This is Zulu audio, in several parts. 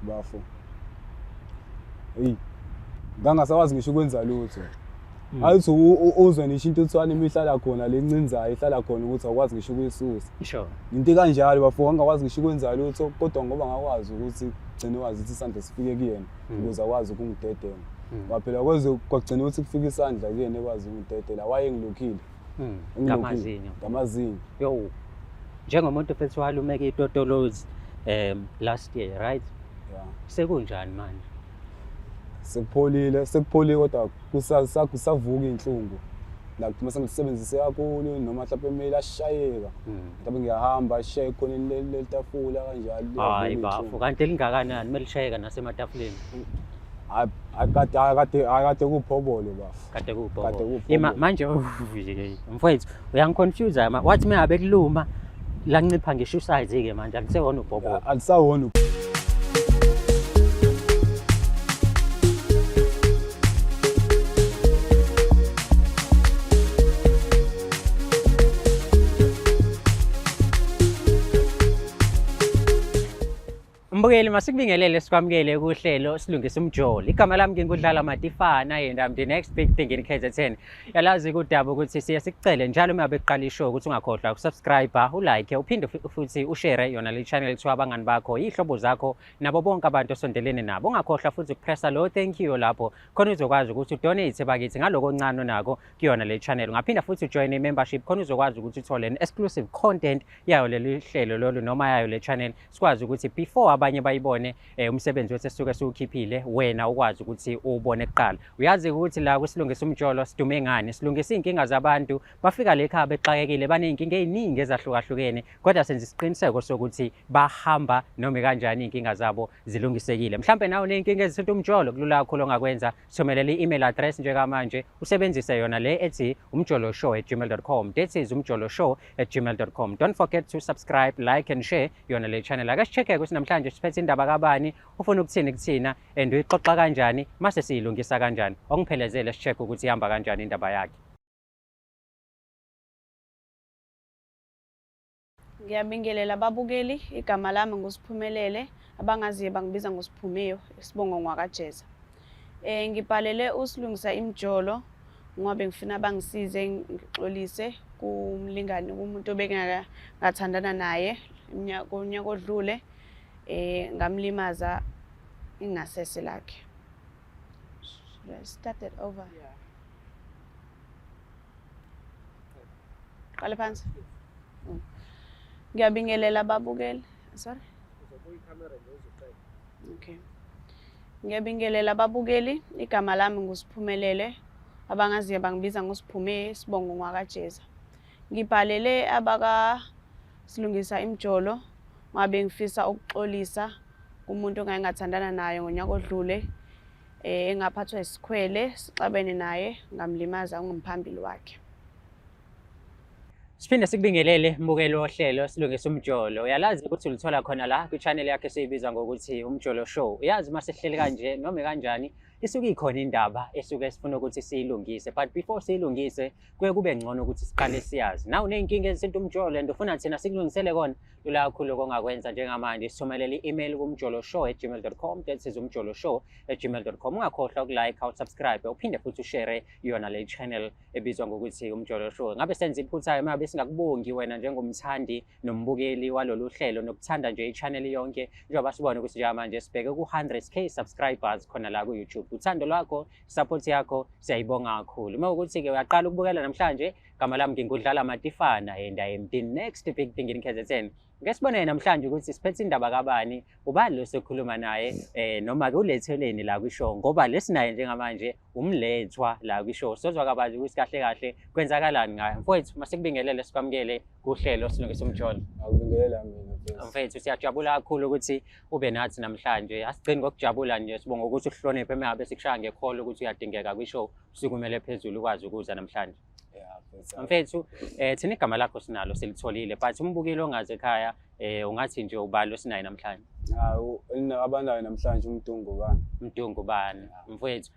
Bafo. Hey. Ngangasakwazi ngisho ukwenza lutho. Ayithi uzwe nisho into ethwane imihlala khona lencinzayo ihlala khona ukuthi awukwazi ngisho ukuyisusa. Sure. Into kanjalo bafo ngangakwazi ngisho ukwenza lutho kodwa ngoba ngakwazi ukuthi gcine wazi ukuthi isandla sifike kuyena ukuze akwazi ukungidedela. Waphela kweze kwagcina ukuthi kufike isandla kuyena ekwazi ukungidedela wayengilokhile. Ngamazinyo. Ngamazinyo. Yo. Njengomuntu mfethu walumeka itotolozi last year, right? Yeah. Sekunjani manje? Sekupholile, sekupholile kodwa kusavuka inhlungu. Like uma sengisebenzise kakhulu noma mhlawumbe kumele ashayeka. Mhlawumbe ngiyahamba ashaye ekhoneni letafula kanjalo. Hayi bafo, kanti elingakanani melishayeka nasematafuleni? Kade kuphobolo bafo. Kade kuphobolo. Ima manje mfowethu uyangiconfuse ma wathi mengabe kuluma lancipha ngisho usize ke manje akusewona ubhobolo. Akusawona. Mbukeli, masikubingelele sikwamukele kuhlelo Silungisa Umjolo. Igama lami ngingudlala Matifana and I'm the next big thing in KZN. Yalazi kudaba ukuthi siye sikucele njalo uma beqala ishow ukuthi ungakhohlwa ukusubscribe, ulike, uphinde futhi ushare yona le channel kuthiwa abangani bakho, iy'hlobo zakho nabo bonke abantu osondelene nabo. Ungakhohlwa futhi ukupressa lo thank you lapho khona uzokwazi ukuthi udonate bakithi ngaloko oncane onako kuyona le channel. Ungaphinda futhi ujoin i-membership khona uzokwazi ukuthi uthole exclusive content yayo leli hlelo lolu noma yayo le channel, sikwazi ukuthi before abanye bayibone umsebenzi wethu esisuke siwukhiphile wena ukwazi ukuthi uwubone kuqala. Uyazi ukuthi la kuSilungisa Umjolo sidume ngani? Silungisa iy'nkinga zabantu, bafika le ekhaya bexakekile, baney'nkinga ey'ningi ezahlukahlukene, kodwa senza isiqiniseko sokuthi bahamba noma kanjani iy'nkinga zabo zilungisekile. Mhlampe nawe uney'nkinga ezithinta umjolo, kulula kakhulu ongakwenza, thumelela i-email address njengamanje usebenzise yona le ethi umjoloshow@gmail.com. That is umjoloshow@gmail.com. Don't forget to subscribe, like and share yona le channel. Ake si-check-e ukuthi namhlanje siphethe indaba kabani, ufuna ukuthini kuthina and uyixoxa kanjani, mase siyilungisa kanjani. Ongiphelezele si-check ukuthi ihamba kanjani indaba yakhe. Ngiyabingelela ababukeli, igama lami nguSiphumelele, abangaziyo bangibiza ngoSiphumeyo, isibongo ngwakaJeza. Ngibhalele uSilungisa Imjolo ngoba bengifuna bangisize ngixolise kumlingani kumuntu obengathandana naye unyaka odlule, ngamlimaza ingasese lakhe. Should I start it over? Yeah. Qale phansi. Ngiyabingelela ababukeli. Sorry. Okay. Ngiyabingelela ababukeli, igama lami nguSiphumelele, abangaziyo bangibiza ngoSiphume, isibongo ngwakaJeza. Ngibhalele abaka Silungisa Imjolo ngoba bengifisa ukuxolisa kumuntu engake ngathandana naye ngonyaka odlule, engaphathwa isikhwele, sixabene naye, ngamlimaza ngomphambili wakhe. Siphinde sikubingelele mbukeli wohlelo Silungisa Umjolo. Uyalazi ukuthi ulithola khona la kwi-channel yakhe esiyibiza ngokuthi Umjolo Show. Uyazi uma sihleli kanje noma kanjani isuke ikhona indaba esuke sifuna ukuthi siyilungise, but before siyilungise kuye kube ngcono ukuthi siqale siyazi. Nawe uney'nkinga ezithinta umjolo and ufuna thina sikulungisele kona, lula kakhulu okongakwenza njengamanje, sithumelele i-email kumjoloshow@gmail.com. That is umjoloshow@gmail.com. Ungakhohlwa ukulike, usubscribe, uphinde futhi ushare yona le channel ebizwa ngokuthi Umjolo Show. Ngabe senza iphutha uma besingakubongi wena njengomthandi nombukeli walolu hlelo nokuthanda nje i-channel yonke, njengoba sibona ukuthi njengamanje sibheke ku-100k subscribers khona la ku-YouTube. Uthando lwakho, support yakho siyayibonga kakhulu. Uma ukuthi-ke uyaqala ukubukela namhlanje, gama lami ngingudlala Matifana and I am the next big thing in KZN. Ngeke sibone namhlanje ukuthi siphethe indaba kabani, ubani lo sokhuluma naye, noma ke uletheleni la kwishow, ngoba lesinaye njengamanje umlethwa la kwishow. Sozwa kabanzi ukuthi kahle kahle kwenzakalani ngayo. Mfowethu, masikubingelele sikwamukele kuhlelo Silungisa Umjolo. Akubingelela mina mfethu. Mfethu, siyajabula kakhulu ukuthi ube nathi namhlanje. Asigcini ngokujabula nje, sibonga ukuthi uhloniphe uma ngabe sikushaya ngekholo ukuthi uyadingeka kwishow, usukumele phezulu ukwazi ukuza namhlanje. Mfethu, thina igama lakho sinalo silitholile, but umbukeli ongazi ekhaya, ungathi nje ubani osinaye namhlanje? Hawu, abanayo namhlanje uMdungu bani? Mdungu bani? Mfethu,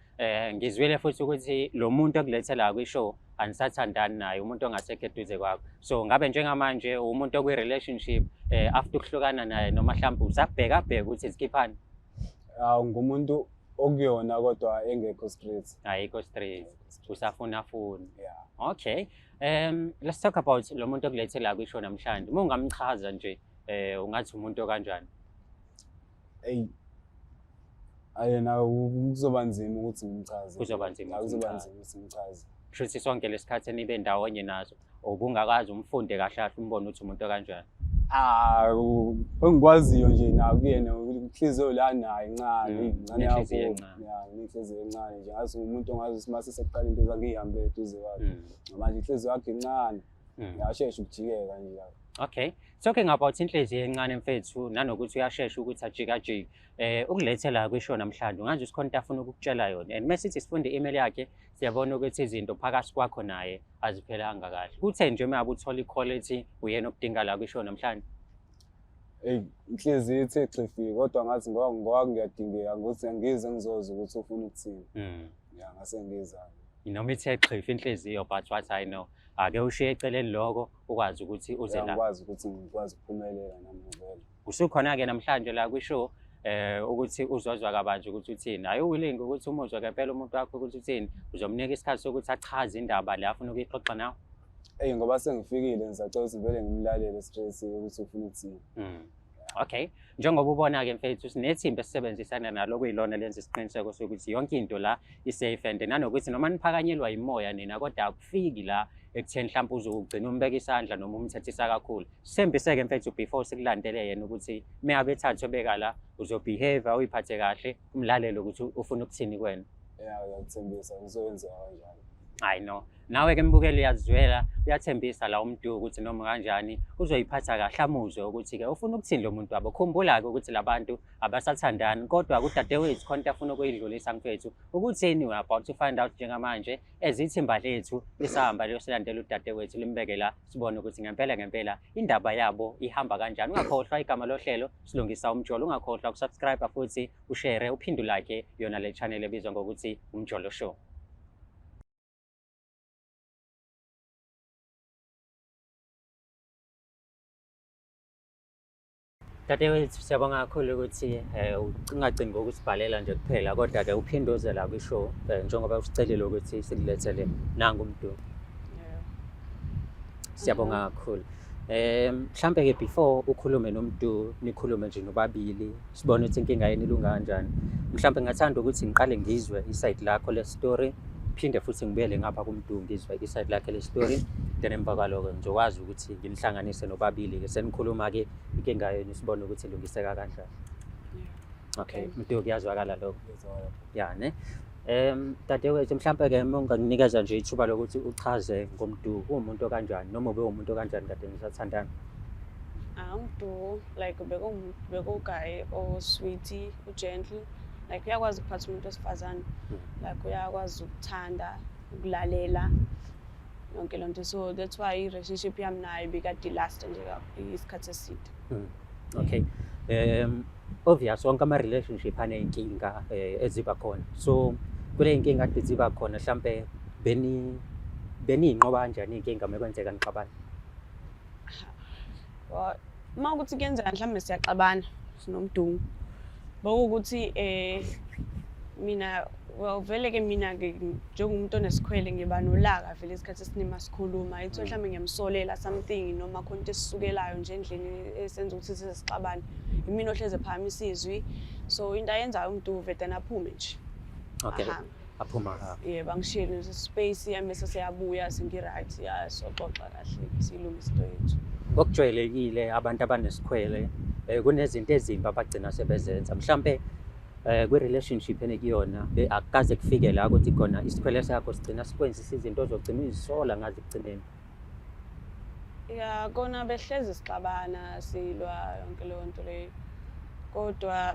ngizwile futhi ukuthi lo muntu okulethela kwishow anisathandani naye, umuntu ongasekho eduze kwakho. So ngabe njengamanje umuntu okwi-relationship after ukuhlukana naye, noma mhlawumbe usabheka bheka ukuthi zikhiphani? Awu, ngumuntu okuyona kodwa engekho straight. Ayikho straight, usafuna funa. Yeah. Okay. Let's talk about lo muntu okulethe la kwisho namhlanje. Uma ungamchaza nje, ungathi umuntu okanjani? Eyi, ayena kuzoba nzima ukuthi ngimchaze. Kuzoba nzima ukuthi Kuzoba umchaze. nzima ukuthi ngimchaze. Kusho ukuthi sonke lesikhathi enibe ndawonye naso, ubungakaze umfunde kahle kahle umbone ukuthi umuntu okanjani. Ah, engikwaziyo nje na kuyena inhliziyo la nayo incane, incane Nenhliziyo kakhulu. encane. Ya, inhliziyo encane nje. Ngazi umuntu ongazi ukuthi mase sekuqala into zakhe ihambe eduze kwakhe. Manje inhliziyo yakhe incane. Iyashesha ukujikeka nje la. Okay. Talking about inhliziyo encane mfethu, nanokuthi uyashesha ukuthi ajikajike. Ukulethela kwisho namhlanje, ungaze usikhona into afuna ukukutshela yona. And mase sithi sifunde i-email yakhe, siyabona ukuthi izinto phakathi kwakho naye aziphelanga kahle. Kuthe nje uma uthola i-quality uyena okudinga la kwisho namhlanje. Eyi, inhliziyo ithe xifike, kodwa ngathi ngoba ngiyadingeka ukuthi angize ngizozwa ukuthi ufuna ukuthini. Ya, ngase ngiza. Noma ithe xhifi inhliziyo, but what I know, ake ushiye eceleni lokho ukwazi ukuthi uze la. Ngikwazi ukuthi ngikwazi ukuphumelela nami ngivele. Usukhona-ke namhlanje la kwishow, ukuthi uzozwa kabanzi ukuthi uthini. Are you willing ukuthi umuzwe ngempela umuntu wakho ukuthi uthini? Uzomnika isikhathi sokuthi achaze indaba le afuna ukuyixoxa nawe? Eyi, ngoba sengifikile ngisacela ukuthi vele ngimlalele straight ukuthi ufuna ukuthini. Okay. Njengoba ubona-ke mfethu, sinethimba esisebenzisana nalo kuyilona lenza isiqiniseko sokuthi yonke into la i-safe and nanokuthi noma niphakanyelwa yimoya nina, kodwa akufiki la ekutheni mhlawumbe uzogcina umbeka isandla noma umthethisa kakhulu. Sithembise-ke mfethu before sikulandele yena ukuthi uma ethathwe beka la uzobehave, uyiphathe kahle, umlalele ukuthi ufuna ukuthini kuwena. Ya, ngiyakuthembisa kuzokwenzeka kanjalo. I know. Nawe-ke mbukeli uyazizwela, uyathembisa la uMdu ukuthi noma kanjani uzoyiphatha kahle, amuzwe ukuthi-ke ufuna ukuthini lo muntu wabo. Khumbula-ke ukuthi labantu abasathandani, kodwa kudadewethu khona into afuna ukuyidlulisa mfethu. Ukuthini we are about to find out njengamanje as ithimba lethu lisahamba liyosilandela udadewethu limbeke la, sibone ukuthi ngempela ngempela indaba yabo ihamba kanjani. Ungakhohlwa igama lohlelo Silungisa Umjolo, ungakhohlwa ukusubscribe futhi ushare, uphinde ulike yona le channel ebizwa ngokuthi Umjolo Show. Dadewethu, siyabonga kakhulu ukuthi ungagcini ngokusibhalela nje kuphela, kodwa-ke uphinde uze la kwishow, njengoba usicelile ukuthi sikulethele nangu uMdu. Siyabonga kakhulu. Mhlambe-ke before ukhulume noMdu, nikhulume nje nobabili, sibone ukuthi inkinga yenu ilunga kanjani. Mhlambe ngingathanda ukuthi ngiqale ngizwe iside lakho le story, phinde futhi ngibuyele ngapha kuMdu ngizwe iside lakhe le story, then emva kwaloko ngizokwazi ukuthi nginihlanganise nobabili-ke senikhuluma-ke inkinga yenu sibone ukuthi ilungiseka kanjani. Okay, Mdu, kuyazwakala lokho? Ya, ne? Dadewethu, mhlampe-ke uma unganginikeza nje ithuba lokuthi uchaze ngoMdu, uwumuntu okanjani noma ube umuntu okanjani kade nisathandana? UMdu like bekuwuguy o-sweet, u-gentle, like uyakwazi ukuphatha umuntu wesifazane, like uyakwazi ukuthanda, ukulalela yonke loo nto. So that's why i-relationship yami naye ibikade ilast nje isikhathi eside. Okay. Obvious wonke ama-relationship aney'nkinga eziba khona. So kule y'nkinga kade ziba khona hlampe beniy'nqoba kanjani iy'nkinga uma kwenzeka nixabana? Well, uma ukuthi kuyenzeka mhlawumbe siyaxabana sinoMdu, bekuwukuthi mina, well, vele-ke mina-ke njengomuntu onesikhwele ngiba nolaka vele isikhathi esiningi masikhuluma. Ithiwa mhlawumbe ngiyamsolela something noma khona into esisukelayo nje endlini esenza ukuthi size sixabane, imina ohlezi ephakamisa izwi. So into ayenzayo uMdu vele aphume nje. Okay. Ahambe. Aphuma ahambe. Yebo, angishiyele space yami bese siyabuya sengi-right, ya, soxoxa kahle siyilungise into yethu. Ngokujwayelekile abantu abanesikhwele kunezinto ezimbi abagcina sebezenza. Mhlampe kwi-relationship enikuyona akukaze kufike la ukuthi khona isikhwele sakho sigcina sikwenzisa izinto ozogcina uyisola ngazo ekugcineni. Ya, kona behlezi sixabana silwa yonke leyo nto leyo, kodwa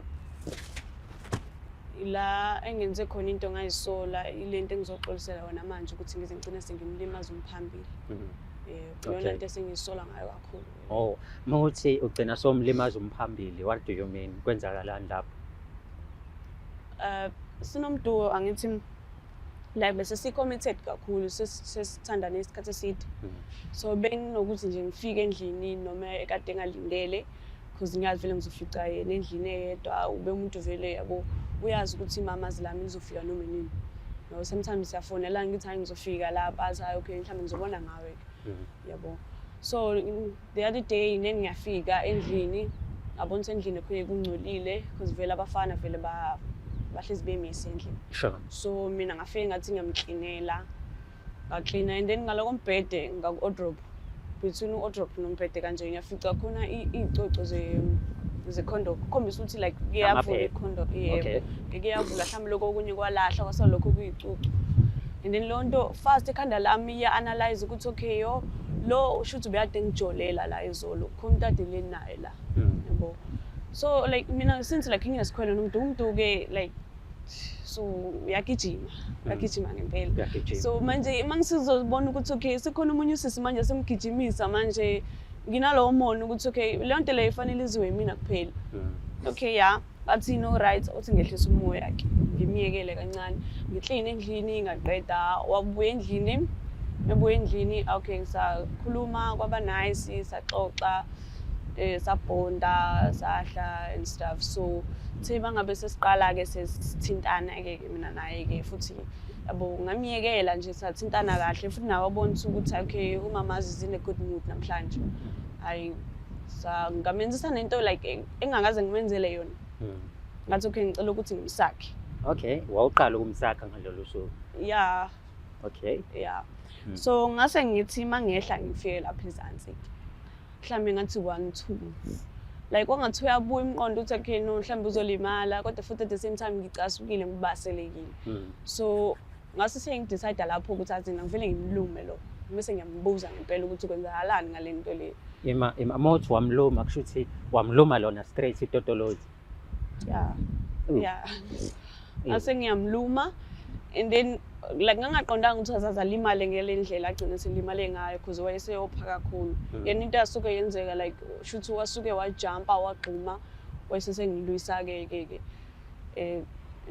la engenze khona into ngayisola ile nto engizoxolisela yona manje ukuthi ngize ngigcine sengimlimaza umphambili. Yebo, iyona into esengiyisola ngayo kakhulu. Oh, uma uthi ugcina somlimaza umphambili, what do you mean? Kwenzakalani lapho? SinoMdu angithi like bese si-committed kakhulu, sesithandane isikhathi eside. So benginokuthi nje ngifike endlini noma ekade engalindele, Because ngiyazi vele ngizofica yena endlini eyedwa, ube umuntu vele yabo uyazi ukuthi imamazi lami lizofika noma nini. No, sometimes siyafonelana ngithi hayi ngizofika lapha, athi hayi okay mhlawumbe ngizobona ngawe-ke. Yabo. So the other day then ngiyafika endlini, ngabona ukuthi endlini khona kungcolile because vele abafana vele bahlezi bemisi endlini. So mina ngafike ngathi ngiyamklinela, ngaklina and then ngaloko mbhede ngaku-wardrobe, between u-wardrobe nombhede kanje ngiyafica khona iy'coco ze-condom, kukhombisa ukuthi like kuyavula i-condom, yebo. Kuyavula mhlawumbe lokho okunye kwalahla kwasalokho kuyicucu. And then leyo nto fast ekhanda lami iya-analyze ukuthi okay yo lo shuthi ubekade ngijolela la izolo, khona umuntu ade leni naye la. Yabo. So like mina since like nginesikhwele nomuntu, umuntu-ke like so uyagijima, uyagijima ngempela. So manje uma ngisizobona ukuthi okay sekhona omunye usisi manje semgijimisa manje nginalowo mona ukuthi okay leyo nto leyo ifanele iziwe mina kuphela. Okay ya, bathi no right, uthi ngehlisa umoya ke, ngimyekele kancane. Ngikline endlini ngaqeda, wabuya endlini, ebuya endlini okay ngisakhuluma kwaba nice, saxoxa, sabhonda, sadla and stuff. So thi bangabe sesiqala ke sesithintana ke mina naye ke futhi yabo ngamyekela nje sathintana kahle futhi nawe wabona ukuthi okay umamazi is in a good mood namhlanje. Hayi ngamenzisa nento like engakaze ngimenzele yona. Ngathi okay ngicela ukuthi ngimsakhe. Okay, wawuqala ukumsakha ngalolu suku. Yeah. Okay. Yeah. So ngase ngithi mangehla ngifike lapha ezansi. Mhlambe ngathi 1 2. Like kwangathi uyabuya umqondo uthi okay no mhlambe uzolimala kodwa futhi at the same time ngicasukile ngibaselekile. So ngase sengidecide lapho ukuthi athi ngivele ngimlume lo. Bese ngiyambuza ngempela ukuthi kwenzakalani ngale nto le. Ima mawuthi wamluma kusho ukuthi wamluma lona straight itotolozi. Yeah. Yeah. Ngase ngiyamluma and then like ngangaqondanga ukuthi azazalimale ngale ndlela agcine selimale ngayo because wayeseyopha kakhulu. Yena into yasuke yenzeka like shuthi wasuke wajumpa wagxuma wayesesengilwisa ke ke and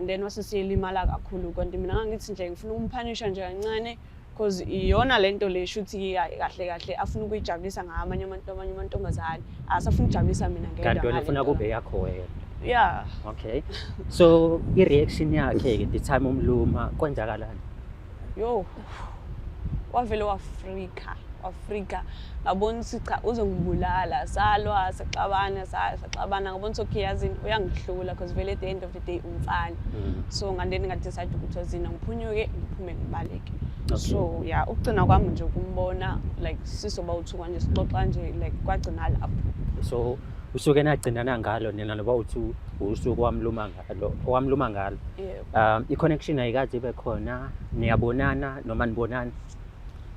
then waseselimala kakhulu kanti mina ngangithi nje ngifuna ukumphanisha nje kancane because iyona lento le shuthi kahle kahle afuna ukuyijabulisa ngamanye abantu amanye amantombazane asafuna ukujabulisa mina ngedwa. Kanti wena ufuna kube yakho wena. Yeah. Okay. So i-reaction yakhe ke the time umluma kwenzakalani? Yo. Wavele wafrika, wafrika. Ngabona ukuthi cha uzongibulala, salwa, saxabana, saxabana ngabona ukuthi okay yazini uyangihlula because vele at the end of the day umfana. So ngandeni ngadecide ukuthi azina ngiphunyuke ngiphume ngibaleke. So yeah, ukugcina kwami nje ukumbona like sisoba uthuka nje sixoxa nje like kwagcina lapho. So usuke nagcina nangalo nina noba uthi usuku wamluma ngalo, wamluma ngalo. I-connection ayikaze ibe khona, niyabonana noma nibonana?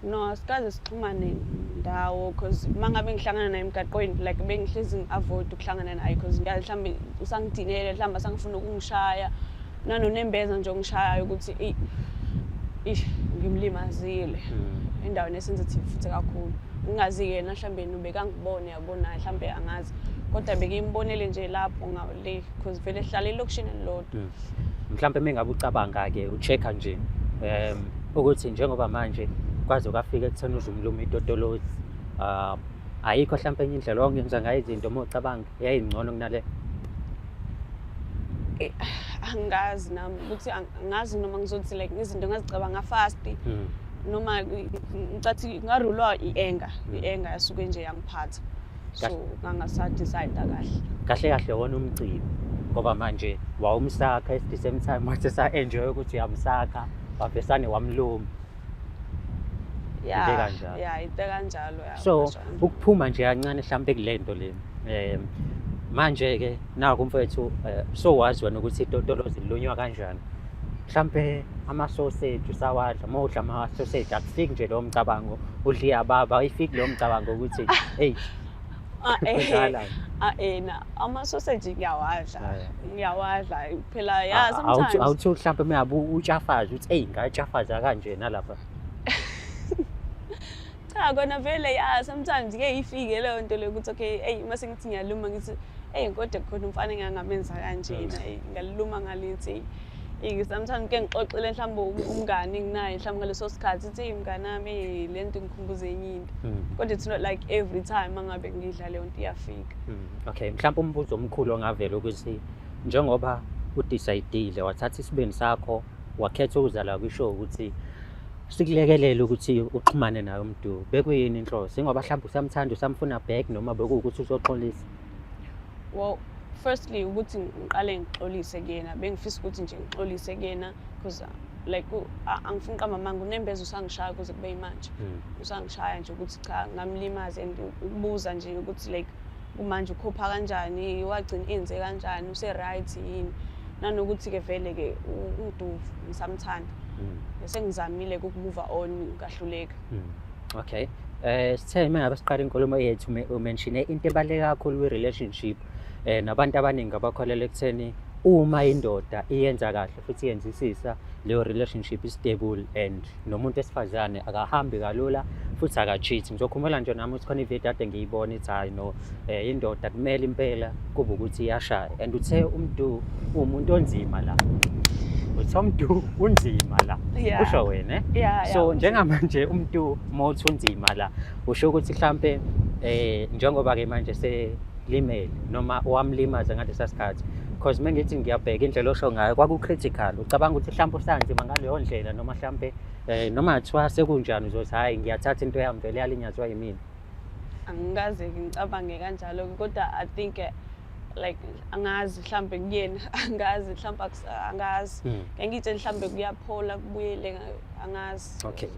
No, asikaze sixhumane ndawo because mangabe ngihlangana naye emgaqweni like bengihlezi ngi-avoid ukuhlangana naye because ngiyazi mhlambe usangidinele mhlambe asangifuna ukungishaya nanonembeza nje ongishayayo ukuthi ngimlimazile endaweni esensitive futhi kakhulu. Ngingazi yena mhlambe ubekangibone yabona mhlambe angazi kodwa bekimbonele nje lapho ngale because vele sihlala elokishini elilodwa. Mhlambe mengabe ucabanga ke uchecka nje ukuthi njengoba manje kwaze kwafika ekutheni uzumluma itotolozi ayikho mhlambe enye indlela ongenza ngayo izinto uma ucabanga yayingcono kunale? Angazi nami ukuthi angazi noma ngizothi like izinto ngazicabanga fast noma ngicathi ngarulwa i-anger, i-anger yasuke nje yangiphatha. So ngangasadecide kahle. Kahle kahle wona umcimbi ngoba manje wawumsakha at the same time wathi sa-enjoy ukuthi uyamsakha wavesane wamluma. Yeah, yeah, into kanjalo ya. So ukuphuma nje kancane mhlambe kulento le. Manje ke naku mfethu so wazi wena ukuthi itotolozi lilunywa kanjani. Mhlambe ama-sausage usawadla, uma udla ama-sausage akufiki nje lowo mcabango udliya baba, ayifiki lowo mcabango ukuthi hey na ama-sausage ngiyawadla, ngiyawadla phela ya sometimes. Awuthi mhlambe uma utshafaza uthi hey ngatshafaza kanje nalapha. Cha kona vele ya sometimes ke ifike leyo nto leyo ukuthi okay hey mase ngithi ngiyaluma ngithi hey kodwa khona umfana engangamenza kanjena ngaluma ngalithi Sometimes ke ngixoxele mhlawumbe umngani nginaye mhlawumbe ngaleso sikhathi ithi, "Hey mngani wami, hey, le nto ngikhumbuza enye into." Kodwa it's not like every time mangabe ngidla leyo nto iyafika. Okay, mhlawumbe umbuzo omkhulu ongavela ukuthi njengoba u-decide-ile wathatha isibindi sakho wakhetha ukuza la kwi-show ukuthi sikulekelele ukuthi uxhumane naye uMdu, bekuyini inhloso? Ingoba mhlawumbe usamthanda, usamfuna back, noma bekuwukuthi uzoxolisa? Well, firstly ukuthi ngiqale ngixolise kuyena, bengifisa ukuthi nje ngixolise kuyena because like angifuni uqamba amanga, unembeza usangishaya kuze kube yimanje. Usangishaya nje ukuthi cha, ngamlimaza, and ukubuza nje ukuthi like kumanje ukhopha kanjani, wagcina enze kanjani, use-right yini, nanokuthi-ke vele-ke uMdu ngisamthanda. Sengizamile uku-move on, ngahluleka. Okay. Sithe uma ngabe siqala inkulumo yethu u-mention-e into ebaluleke kakhulu kwi-relationship, nabantu abaningi abakholelwa ekutheni uma indoda iyenza kahle futhi iyenzisisa leyo relationship is-stable and nomuntu wesifazane akahambi kalula futhi aka-cheat. Ngizokhumbula nje nami ukuthi khona ividiyo kade ngiyibona ithi hhayi no, indoda kumele impela kube ukuthi iyashaya, and uthe uMdu uwumuntu onzima la. Uthe uMdu unzima la. Kusho wena, eh? Yeah. So njengamanje uMdu mawuthi unzima la, usho ukuthi mhlampe njengoba-ke manje selimele noma wamlimaza ngalesa sikhathi, because uma ngithi ngiyabheka indlela osho ngayo kwaku-critical, ucabanga ukuthi mhlawumbe usanzima ngaleyo ndlela, noma mhlampe noma kuthiwa sekunjani uzothi hhayi, ngiyathatha into yami vele yalinyazwa yimina? Angikaze-ke ngicabange kanjalo, kodwa I think like angazi, mhlambe kuyena angazi, mhlambe angazi. Ngeke ngitshele mhlambe kuyaphola kubuyele, angazi. Okay,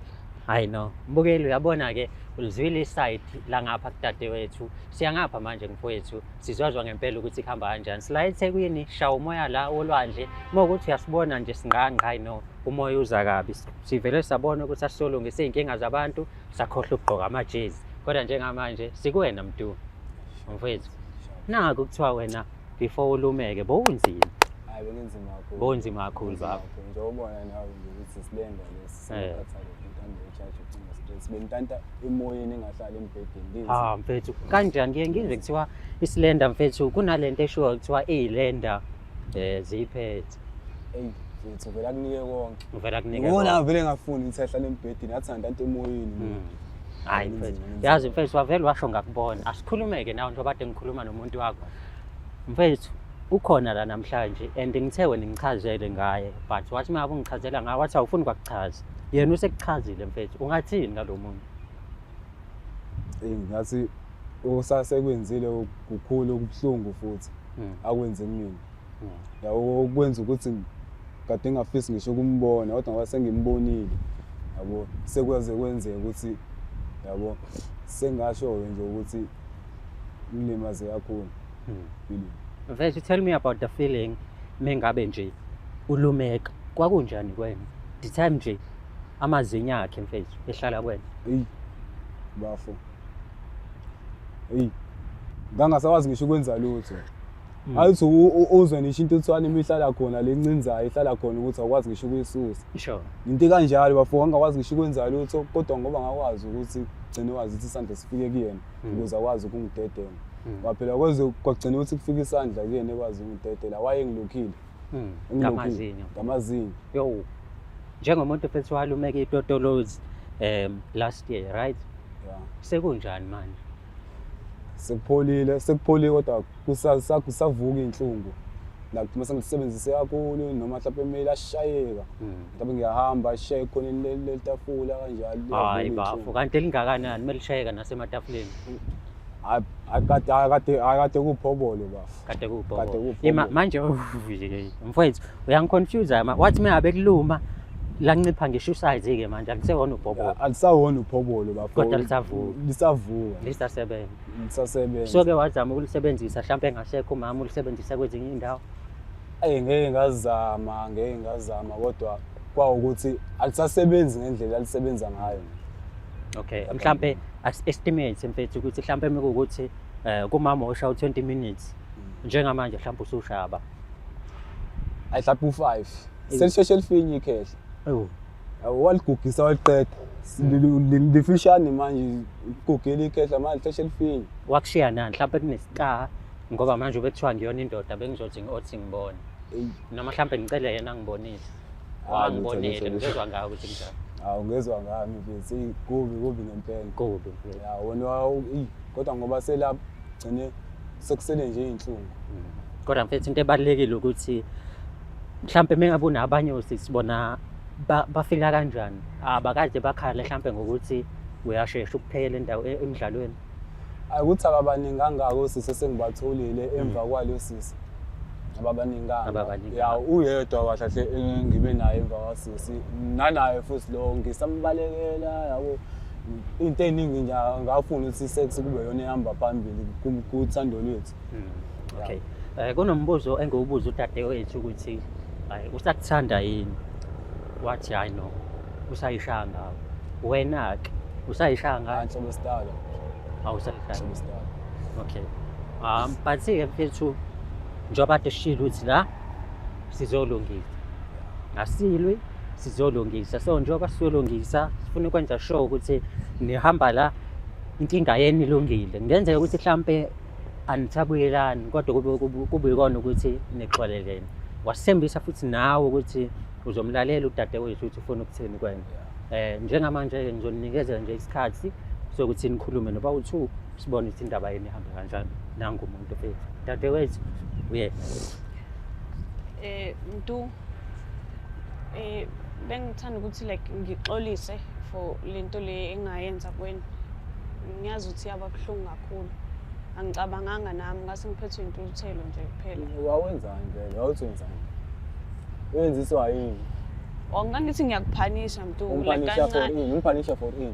hayi no, mbukeli, uyabona-ke ulizwile i-side la ngapha kudadewethu, siya ngapha manje mfowethu, sizozwa ngempela ukuthi kuhamba kanjani. Sila eThekwini, shaya umoya la olwandle, uma ukuthi uyasibona nje singqangqa, hayi no, umoya uza kabi. Sivele sabona ukuthi asisolungise iy'nkinga zabantu, sakhohlwa ukugqoka amajezi, kodwa njengamanje sikuwena Mdu mfowethu. Naku kuthiwa wena before ulumeke bowunzima. Hayi, bengenzima kakhulu. Bowunzima kakhulu, Bengenzima baba. kakhulu. Njengoba ubona nawe nje ukuthi isilenda lesi sengikhathale intando ye-charge ucingo straight. Bentanta emoyeni, engahlali embhedeni. Ngenzima. Ah mfethu, kanjani? Ngiye ngizwe kuthiwa isilenda mfethu, kunalento eshiwo kuthiwa iy'lenda ziyiphethe. Eyi mfethu, vele akunike konke. Uvela kunike Ngibona konke. vele ngafuni ukuthi ahlale embhedeni, athi ngantanta emoyeni. Hayi Benzima, mfethu, benzima. yazi mfethu, wavele washo ngakubona. Asikhulume-ke nawe njengoba kade ngikhuluma nomuntu wakho. Mfethu, ukhona la namhlanje and ngithe wena ngichazele ngaye, but wathi uma ngabe ungichazela ngaye wathi awufuni kwakuchaza. Yena usekuchazile mfethu, ungathini ngalo muntu? Eyi, ngathi osasekwenzile kukhulu, kubuhlungu futhi akwenze kumina. Yabo, okwenza ukuthi kade ngingafisi ngisho ukumbona, kodwa ngoba sengimbonile, yabo, sekwaze kwenzeka ukuthi, yabo, sengasho-ke nje ukuthi ngilimaze kakhulu empilweni. Mfethu, tell me about the feeling mengabe nje ulumeka. Kwakunjani kwena? The time nje amazinyo akhe mfethu ehlala kwena. Eyi bafo, eyi ngangasakwazi ngisho ukwenza lutho. Ayithi uzwe nisho intuthwane uma ihlala khona le ncinzayo ihlala khona ukuthi awukwazi ngisho ukuyisusa. Into kanjalo bafo, ngangakwazi ngisho ukwenza lutho, kodwa ngoba ngakwazi ukuthi gcine wazi ukuthi isandla sifike kuyena ukuze akwazi ukungidedela. Kwaphela kweze kwagcina ukuthi kufike isandla kuyena ekwazi ukungidedela, wayengilokhile. Engilokhile. Ngamazinyo. Ngamazinyo. Yo. Njengomuntu mfethu walumeka itotolozi last year, right? Yeah. Sekunjani manje? Sekupholile, sekupholile, kodwa kusavuka iy'nhlungu. Like uma sengilisebenzise kakhulu noma mhlawumbe kumele ashayeka. Mhlawumbe ngiyahamba ashaye ekhoneni letafula kanjalo. Hayi Liyavuka bafo, iy'nhlungu. Kanti elingakanani melishayeka nasematafuleni? Hayi, hayi, kade kuphobolo bafo. Kade kuwubhobolo. Kade kuwubhobolo. Ima manje mfowethu uyangi-confuse ma. Wathi mengabe kuluma lancipha ngisho usayizi ke manje akusewona ubhobolo. Alisawona uphobolo bafo. Kodwa lisavuka. Lisavuka. Lisasebenza. Lisasebenza. So ke wazama ukulisebenzisa mhlawumbe engasekho umama, ulisebenzisa kwezinye iy'ndawo? Eyi, ngeke ngazama, ngeke ngazama, kodwa kwawukuthi alisasebenzi ngendlela alisebenza ngayo. Okay, mhlambe estimate mfethu ukuthi mhlambe mekuwukuthi kumama osha u20 minutes, njengamanje mhlambe usushaba. Ayi, mhlawumbe u-5. Selisheshe lifinye ikhehla. Ewu. Yabo, waligugisa waliqeda. Lifishane manje, ligugile ikhehla manje, lisheshe lifinye. Wakushiya nani mhlambe kunesika, ngoba manje ubekuthiwa ngiyona indoda, bengizothi othi ngibone. Eyi. Noma mhlawumbe ngicele yena angibonise. Hayi, lutho, Angibonele, lutho, lutho. ngizezwa ngawe ukuthi kunjani. Hawu, ngezwa ngami mfethu, eyi, kubi kubi ngempela. Kubi mfethu. Ya wona eyi, kodwa ngoba selapha gcine sekusele nje iy'nhlungu. Kodwa mfethu into ebalulekile ukuthi mhlampe mengabe unabanye osisi bona bafila kanjani? Abakaze bakhale mhlampe ngokuthi uyashesha ukuphela endawo emidlalweni. Akuthi ababaningi kangako osisi esengibatholile emva kwalo sisi. Ababaninganga. Ababaninganga. Ya uyedwa kahle kahle engibe naye emva kwasisi. Nanaye futhi lo ngisambalekela yabo. Into eningi nje angafuni ukuthi i-sex kube yona ehamba phambili kuthando lwethu. Okay. Kunombuzo engiwubuza udadewethu ukuthi hayi usakuthanda yini? Wathi hayi no, usayishaya ngawe. Wena-ke usayishaya ngawe? Hayi nhlobo sidala. Awusayishaya. Nhlobo sidala. Okay. But-ke mfethu njengoba kade sishilo ukuthi la sizolungisa. Asilwi sizolungisa. So njengoba sizolungisa sifuna ukwenza sure ukuthi nihamba la inkinga yenu ilungile. Kungenzeka ukuthi mhlampe anisabuyelani kodwa kube ikona ukuthi nixolelene. Wasithembisa futhi nawe ukuthi uzomlalela udadewethu ukuthi ufuna ukuthini kuwena. Njengamanje-ke ngizoninikeza nje isikhathi sokuthi nikhulume noba u-two sibone ukuthi indaba yenu ihambe kanjani. Nangu umuntu mfethu. Dadewethu uye. Mdu, bengithanda ukuthi like ngixolise for lento le engayenza kuwena. Ngiyazi ukuthi yaba buhlungu kakhulu. Angicabanganga nami ngase ngiphethwe intukuthelo nje kuphela. Wawenzani vele? Wawuthenzani? Wenziswa yini? Ngangithi ngiyakuphanisha Mdu, like Umphanisha for kancane. ini? Umphanisha for ini?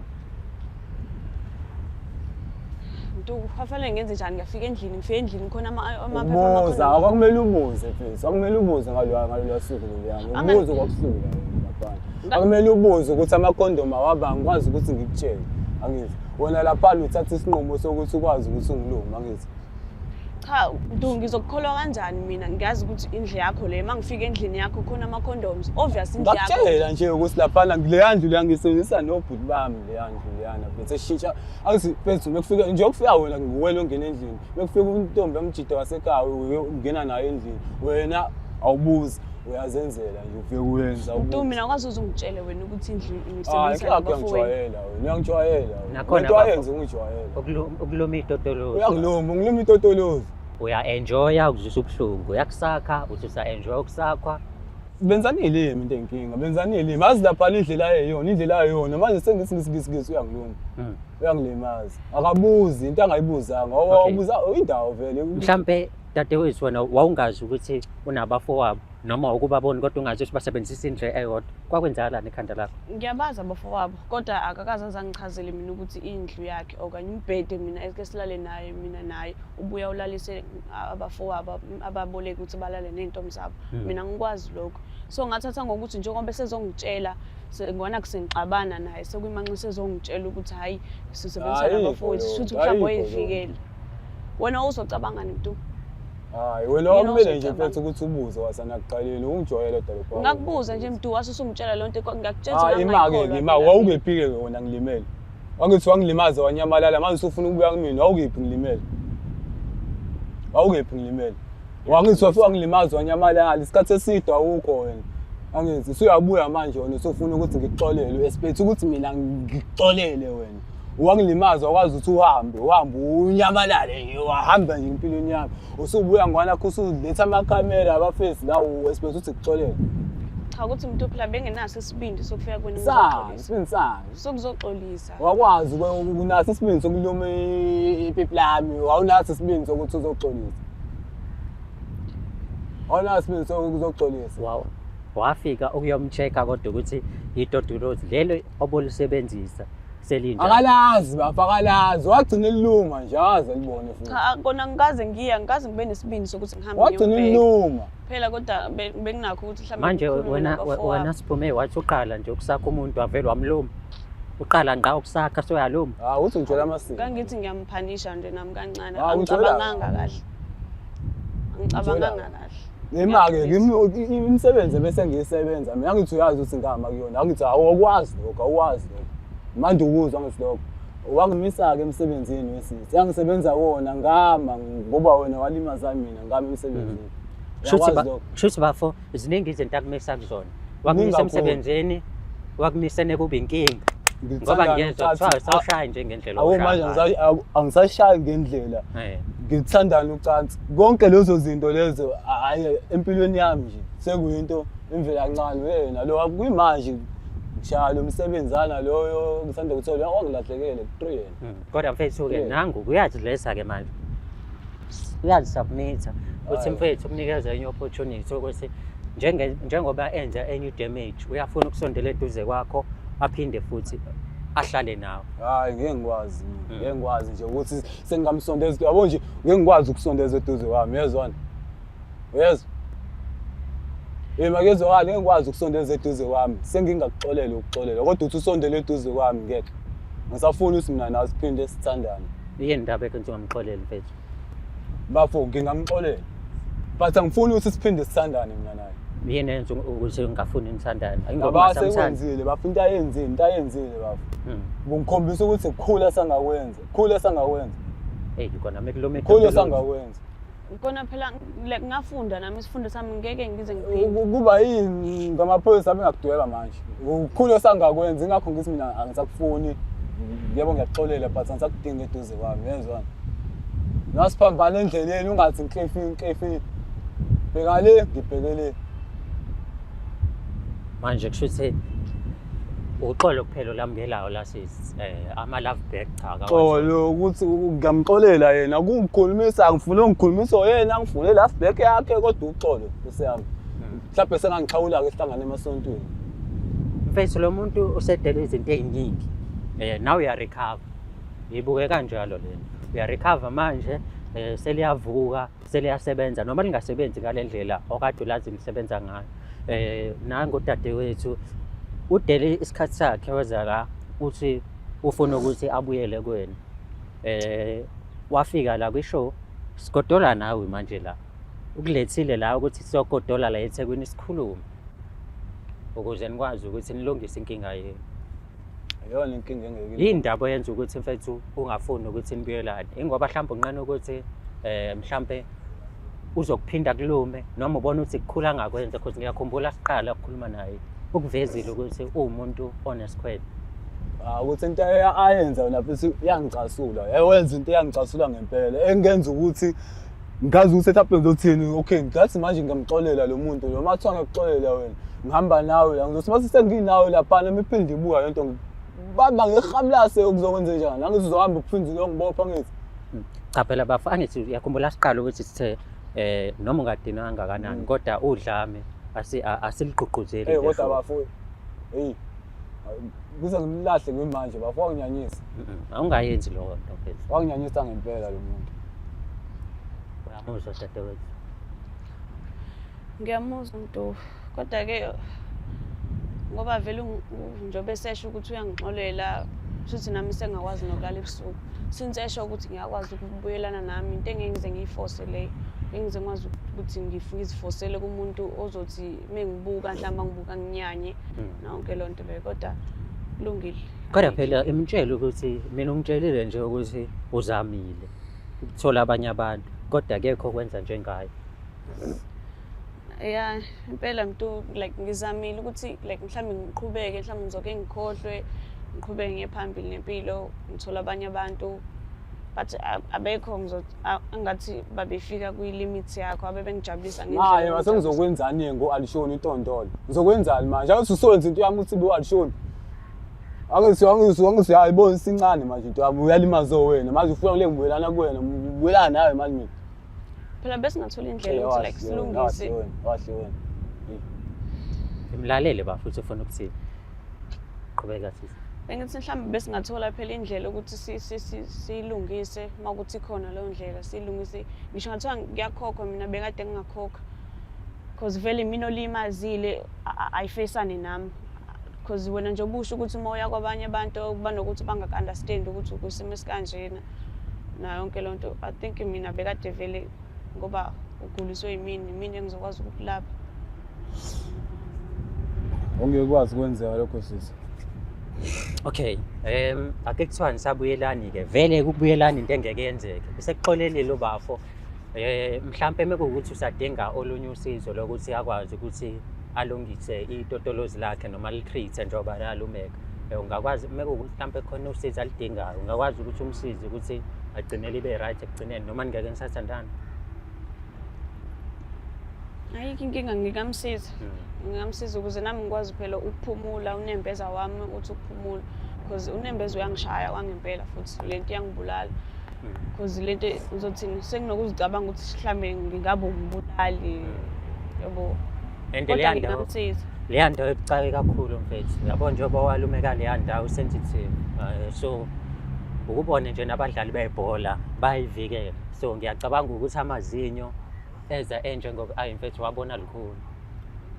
Mdu, kufanele ngenze njani? Ngiyafika endlini, ngifike endlini khona amaphepha Ubuza, amakhona. kwakumele ubuze mfethu, kwakumele ubuze ngaloya suku loluyana. Ubuze kwakusuka wena laphana. Kwakumele ubuze ukuthi amakhondomu awaba angikwazi ukuthi ngikutshele. Angithi wena laphana uthatha isinqumo sokuthi ukwazi ukuthi ungilume, angithi. Cha, Mdu, ngizokukholwa kanjani mina? Ngiyazi ukuthi indlu yakho le, uma ngifika endlini yakho khona ama-condoms. Obvious indlu yakho. Ngakutshela nje ukuthi laphana leya ndlu leya ngiyisebenzisa nobhuti bami leya ndlu leyana mfethu eshintsha. Angithi mfethu mekufika nje ukufika wena nguwena ongena endlini. Mekufika untombi yomjida wasekhaya ungena nayo endlini. Wena awubuzi, uyazenzela nje ufike uyenza. Mdu, mina akwazi uze ungitshele wena ukuthi indlu Hayi, ngiyisebenzisa ngakho nabafowenu. uyangijwayela wena, uyangijwayela wena. Nakhona Lento bafo. ayenze ungijwayela. Ukuluma itotolozi. Uyangiluma, ungiluma itotolozi. Uya-enjoya ukuzwisa ubuhlungu, uyakusakha, uthi usa-enjoya ukusakhwa. Benzani ilimi into eyinkinga, benzani ilimi. Azi laphana indlela ayeyona, indlela ayeyona. Manje sengithi ngithi uyangiluma. Uyangilimaza. Akabuzi into angayibuzanga. Wabuza indawo vele. Mhlampe dadewethu wena wawungazi ukuthi unabafowabo noma ukubabona kodwa ungazi ukuthi basebenzisa indlu eyodwa. Kwakwenzakalani ekhanda lakho? Ngiyabazi abafowabo kodwa akakaze azangichazele mina ukuthi indlu yakhe okanye umbhede mina esike silale naye mina naye ubuya ulalise abafowabo ababoleka ukuthi balale ney'ntombi zabo. Mina ngikwazi lokho. So ngathatha ngokuthi njengoba esezongitshela ngona kusengixabana naye sekuyimanxa sezongitshela ukuthi hhayi sisebenzisa Ayikho nabafowethu leyo shuthi nto, mhlawumbe ayikho leyo wayevikela. Wena uzocabangani Mdu? Hayi, wena Yena wakumele nje uzocabanga. mfethu ukuthi ubuze wasanakuqaleni, ungijwayele dala. Ngakubuza nje Mdu wase usungitshela leyo nto ngiyakutshela Hayi, ima-ke ngangayikholwa ke ima, phela. wawukephi-ke wena ngilimele? Wangithi wangilimaza wanyamalala, manje usufuna ukubuya kumina, wawukephi ngilimele? Wawukephi ngilimele? Wangithi wafika wangilimaza wanyamalala, isikhathi eside awukho wena. Angithi usuyabuya manje wena usufuna ukuthi ngikuxolele, u-expect ukuthi mina ngikuxolele wena. Wangilimaza wakwazi ukuthi uhambe, uhambe unyamalale nje, wahamba nje empilweni yakho. Usubuya ngwanakho usuletha amakhamera abafesi la u-expect ukuthi ngikuxolele. Cha ukuthi Mdu phela bengenaso isibindi sokufika kuwena Sani, ngizoxolisa. isibindi sani. Sokuzoxolisa. Wakwazi unaso isibindi sokuluma ipipi lami, wawunaso isibindi sokuthi uzoxolisa. Awunaso isibindi sokuthi uzoxolisa. Wow. Wafika ukuyomcheck-a kodwa ukuthi itotolozi lelo obulisebenzisa selinjani. Akalazi bafo, akalazi. Wagcina eliluma nje, akaze alibone futhi. Cha kona ngikaze ngiya, ngikaze ngibe nesibindi sokuthi ngihambe Wagcina ngiyombheka. eliluma. Phela kodwa benginakho ukuthi mhlawumbe Manje ngikhulume wena nabafowabo. wena Siphume wathi uqala nje ukusakha umuntu wavele wamluma. Uqala ngqa ukusakha soyaluma. Hawu uthi ngijwayele amasiko. Ngangithi ngiyamphanisha nje nami kancane. Hawu, ngijwayela- Angicabanganga kahle. Angicabanganga kahle. Ima-ke imisebenzi ebese ngiyisebenza mina angithi uyazi ukuthi ngihamba kuyona, angithi awukwazi lokho, awukwazi lokho. Manje ukuzwa angithi lokho. Wangimisa-ke emsebenzini wesisi. Yangisebenza wona ngama ngoba wena walimaza mina ngama emsebenzini. Shuthi Uyakwazi ba lokho? shuthi bafo ziningi izinto akumisa kuzona. Wakumisa kakhulu. emsebenzini, wakumisa nekuba inkinga. Ngoba Ngilithanda ngiyezwa ucansi. kuthiwa sawushaya nje ngendlela Abo manje oshaya ngayo. angisashayi ngendlela. Ngithandana ucansi. Konke lezo zinto lezo hhayi empilweni yami nje sekuyinto imvela kancane wena lo kuyimanje ngishaya lo msebenzana loyo ngisanda kuthola wangilahlekele ku-3 yena. Kodwa mfethu-ke Yeah. nangu uyazilesa-ke manje. Uyazisubmitha uthi Hhayi. mfethu ukunikeza enye opportunity ukuthi njengoba enza enye i-damage uyafuna ukusondela eduze kwakho aphinde futhi ahlale nawe. Hhayi ngeke ngikwazi mina, ngeke ngikwazi nje ukuthi sengingamsondeza, yabo nje ngeke ngikwazi ukusondeza eduze kwami, uyezwana? Uyezwa? Eh makezwakala ngeke ngikwazi ukusondeza eduze kwami, sengingakuxolela ukuxolela kodwa uthi usondele eduze kwami ngeke. Ngisafuna ukuthi mina nawe siphinde sithandane. Yini indaba ekwenza ungamxoleli mfethu? Bafo ngingamxolela. But angifuni ukuthi siphinde sithandane mina naye. Yini enza ukuthi ungafuni nithandane? Ingoba Ngoba ungasamthandi. sekwenzile bafo into ayenzile, into ayenzile bafo. Kungikhombisa ukuthi kukhula sangakwenza, kukhula sangakwenza, Eyi kona mekuluma kukhula sangakwenza. Kona phela like ngafunda nami isifundo sami ngeke ngize ngiphinde. Kuba yini ngamaphoyisa abengakudweba manje. Kukhulu sangakwenza ingakho ngithi mina angisakufuni. Yebo ngiyakuxolela but angisakudingi eduze kwami, yezwana. Nasiphambana endleleni ungathi nklefi nklefi. Bheka le, ngibheke le. Manje kusho ukuthi uxolo kuphela olamukelayo la sis ama love back cha akawazi. Xolo ukuthi ngiyamxolela yena kungikhulumisa angifuni ungikhulumisa yena ngifune last back yakhe kodwa uxolo nkosi yami. Mhlawumbe sengangixhawula-ke sihlangane emasontweni. Mfethu lo muntu usedele izinto ey'ningi. Nawe uya-recover. Ngiyibuke kanjalo lena. Uya-recover manje seliyavuka, seliyasebenza noma lingasebenzi ngale ndlela okade ulazi lisebenza ngayo. Nangu udadewethu udele isikhathi sakhe weza la uthi ufuna ukuthi abuyele kuwena. Wafika la kwi-show sigodola nawe manje la. Ukulethile la ukuthi siyogodola la eThekwini sikhulume ukuze nikwazi ukuthi nilungise inkinga yenu. Iyona inkinga engeke. Yini ndaba oyenza ukuthi mfethu ungafuni ukuthi nibuyelane? Ingoba mhlawumbe unqena ukuthi mhlambe uzokuphinda kulume noma ubona ukuthi kukhula angakwenza because ngiyakhumbula siqala ukukhuluma naye ukuvezile ukuthi uwumuntu onesikhwele. Ah, ukuthi into ayenza yona futhi iyangicasula. Yawenza into eyangicasula ngempela. Engenza ukuthi ngazi ukuthi mhlawumbe ngizothini, okay ngathi manje ngiyamxolela lo muntu lo, uma kuthiwa ngiyakuxolela wena ngihamba nawe la, ngizothi mase senginawe laphana imiphinde ibuya lento bamba ngihamlase okuzokwenze njani, angithi uzohamba uphinde uyongibopha ngithi. Cha phela bafo angithi uyakhumbula siqala ukuthi sithe noma ungadinwa kangakanani kodwa udlame asiligqugquzeli. Hey kodwa bafo, hey kuze ngimlahle ngimanje bafo, wanginyanyisa. Awungayenzi leyo nto mfethu. Wanginyanyisa ngempela lo muntu. Uyamuzwa dadewethu? Ngiyamuzwa Mdu. Kodwa ke ngoba vele njengoba esesho ukuthi uyangixolela futhi nami sengakwazi nokulala ebusuku. Since esho ukuthi ngiyakwazi ukubuyelana nami into engeke ngize ngiyifose leyo. Ngeke ngize ngikwazi ukuthi ngizifosele kumuntu ozothi mengibuka mhlawumbe angibuka nginyanye nonke loo nto leyo kodwa kulungile. Kodwa phela imtshele ukuthi mina ungitshelile nje ukuthi uzamile ukuthola abanye abantu kodwa akekho okwenza njengaye. Ya impela Mdu like ngizamile ukuthi like mhlawumbe ngiqhubeke mhlawumbe ngizoke ngikhohlwe ngiqhubeke ngiye phambili nempilo ngithola abanye abantu but abekho engathi babefika kwi-limit yakho abebengijabulisa ngendlela Hayi mase engijabulisa. ngizokwenzani ngo-Alishoni intontolo. Ngizokwenzani manje? Angithi usuwenza into yami uthi bu-Alishoni. Angithi angithi angithi hayi sincane manje into yami uyalimaza wena. Manje ufuna ngile ngibuyelana kuwena, ngibuyelana nawe manje mina. Phela besingathola indlela ukuthi like silungise. Wahle wena. Imlalele ba futhi ufuna ukuthini? Qhubeka sisi. Bengithi mhlawumbe besingathola phela indlela ukuthi siyilungise uma kuthi khona leyo ndlela siyilungise. Ngisho ngathiwa ngiyakhokhwa mina bekade ngingakhokha. Because vele mina olimazile ayifeyisane nami. Because wena nje ubusho ukuthi uma uya kwabanye abantu banokuthi bangaku-understand ukuthi ukwisimo esikanjena nayo yonke loo nto. I think mina bekade vele ngoba uguliswe yimina, yimina engizokwazi ukukulapha. Ongeke kwazi kwenzeka lokho sisi. Okay, ake kuthiwa nisabuyelani ke. Vele ukubuyelani into engeke yenzeke. Usekuxolelile ubafo. Mhlampe mekuwukuthi usadinga olunye usizo lokuthi akwazi ukuthi alungise itotolozi lakhe noma alitreat njengoba lalumeka. Ungakwazi mekuwukuthi mhlampe khona usizo aludingayo, ungakwazi ukuthi umsize ukuthi agcine libe right ekugcineni noma ningeke nisathandana. Ayikho inkinga, ngingamsiza. Ngingamsiza ukuze nami ngikwazi phela ukuphumula, unembeza wami uthi ukuphumula, because unembeza uyangishaya kwangempela futhi le nto iyangibulala. Because le nto uzothini, senginokuzicabanga ukuthi mhlambe ngingabe umbulali, yabo. And Kodwa leya ndawo ngingamsiza. Leya ndawo ebucayi kakhulu mfethu, yabo, njengoba walumeka leya ndawo sensitive, so ukubone nje nabadlali bebhola bayivikela, so ngiyacabanga ukuthi amazinyo eza enjengoba ayi mfethu wabona lukhulu.